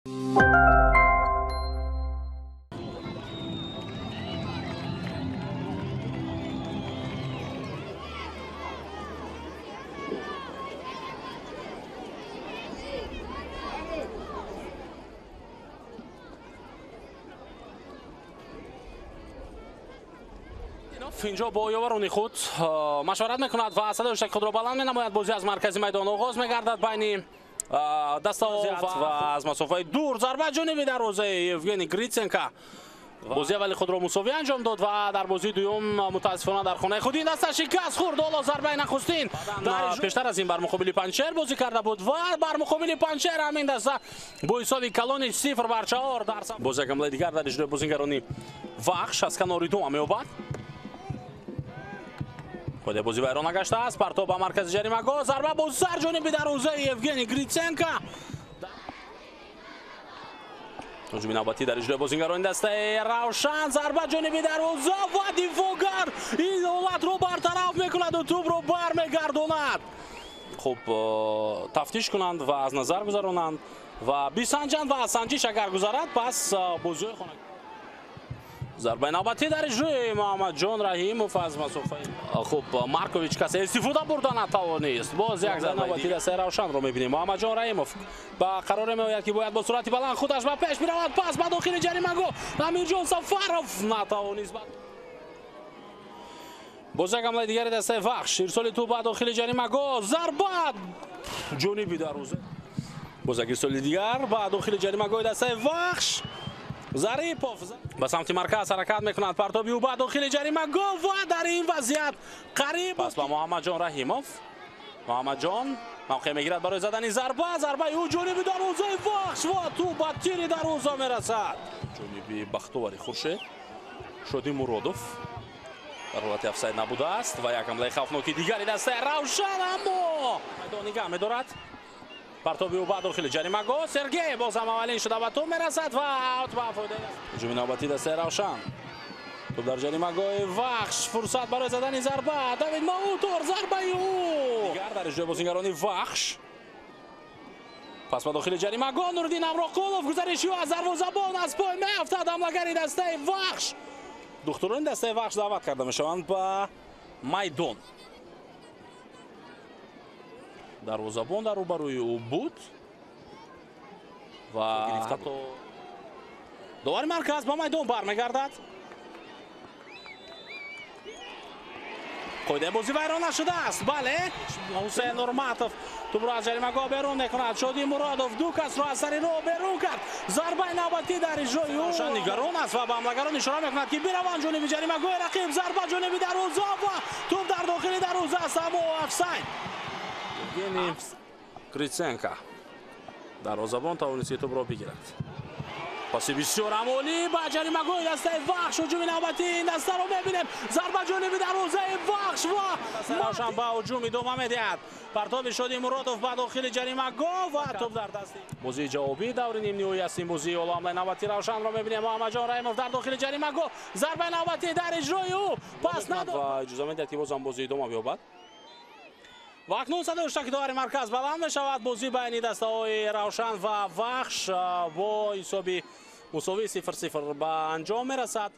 Инҷо бо ёварони худ машварат мекунад ва садои худро баланд менамояд. Бозӣ аз маркази майдон оғоз мегардад байни дастаҳо ва аз масофаи дур зарба ҷониби дарвозаи Евгений Гриценко. Бозии аввали худро мусовӣ анҷом дод ва дар бозии дуюм мутаассифона дар хонаи худ ин даста шикаст хӯрд. Ҳоло зарбаи нахустин пештар аз ин бар муқобили Панҷшер бозӣ карда буд ва бар муқобили Панҷшер ҳамин даста бо ҳисоби калони 0-4 дар боз як ҳамлаи дигар дар иҷрои бозигарони Вахш аз канори дума меёбад. Худи бозӣ вайрон нагаштааст. Партоб ба маркази ҷаримагоҳ, зарба бо сар ҷониби дарвозаи Евгений Гриценко. Ҳуҷуми навбатӣ дар иҷрои бозигарони дастаи Равшан, зарба ҷониби дарвоза ва дифоъгар ин ҳолатро бартараф мекунад ва тӯбро бармегардонад. Хуб, тафтиш кунанд ва аз назар гузаронанд ва бисанҷанд ва аз санҷиш агар гузарад, пас бозиҳои хона. Зарбаи навбатӣ дар иҷрои Муҳаммадҷон Раҳимов аз масофаи хуб Маркович касе истифода бурда натавонист. Боз як зарбаи навбатӣ дастаи Равшанро мебинем. Муҳаммадҷон Раҳимов ба қароре меояд, ки бояд бо суръати баланд худаш ба пеш биравад. Пас ба дохили ҷаримагоҳ Амирҷон Сафаров натавонист. Боз як ҳамлаи дигари дастаи Вахш, ирсоли тӯб ба дохили ҷаримагоҳ, зарба ҷониби дарвоза. Боз як ирсоли дигар ба дохили ҷаримагоҳи дастаи Вахш. Зарипов ба самти марказ ҳаракат мекунад. Партоби ӯ ба дохили ҷаримагоҳ ва дар ин вазъият қариб пас ба Муҳаммадҷон Раҳимов. Муҳаммадҷон мавқеъ мегирад барои задани зарба. Зарбаи ӯ ҷониби дарвозаи Вахш ва тӯб ба тири дарвоза мерасад. Ҷониби Бахтовари Хуршед Шоди Муродов дар ҳолати офсайд набудааст ва як ҳамлаи хавфноки дигари дастаи Равшан, аммо майдон нигаҳ медорад. Партоби ӯ ба дохили ҷаримагоҳ, Сергей боз ҳам аввалин шуда ба тӯб мерасад ва аут ба фоидаи ҳуҷуми навбатӣ дастаи Равшан. Тӯб дар ҷаримагоҳи Вахш, фурсат барои задани зарба. Давид Маутор, зарбаи ӯ дигар дар иҷрои бозигарони Вахш. Пас ба дохили ҷаримагоҳ Нуриддин Амроқулов, гузариши ӯ аз дарвозабон аз пой меафтад. Ҳамлагари дастаи Вахш. Духтурони дастаи Вахш даъват карда мешаванд ба майдон. Дарвозабон дар рӯбарӯи ӯ буд ва гирифта то довари марказ ба майдон бармегардад. Қоидаи бозӣ вайрон нашудааст. Бале, Ҳусейн Нурматов тӯбро аз ҷаримагоҳ берун мекунад. Шоди Муродов ду касро аз сари роҳ берун кард. Зарбаи навбатӣ дар иҷрои ӯ нигарон аст ва ба ҳамлагарон ишора мекунад, ки бираванд ҷониби ҷаримагоҳи рақиб. Зарба ҷониби дарвоза ва тӯб дар дохили дарвоза аст, аммо офсайд. Евгений Гриценко дарвозабон тавонист, ки тӯбро бигирад. Паси бисёр амолӣ ба ҷаримагоҳи дастаи Вахш. Ҳуҷуми навбатии ин дастаро мебинем. Зарба ҷониби дарвозаи Вахш ва Равшан ба ҳуҷум идома медиҳад. Партоби Шоди Муродов ба дохили ҷаримагоҳ ва тӯб дар дасти. Бозии ҷавобии даври нимниҳоӣ аст ин бозӣ. Ҳоло ҳамлаи навбатии Равшанро мебинем. Муҳаммадҷон Раҳимов дар дохили ҷаримагоҳ, зарбаи навбатӣ дар иҷрои ӯ пас надод ва иҷоза медиҳад, ки боз ҳам бозӣ идома биёбад. Ва акнун садои ҳуштаки довари марказ баланд мешавад. Бозӣ байни дастаҳои Равшан ва Вахш бо ҳисоби мусовии 0-0 ба анҷом мерасад.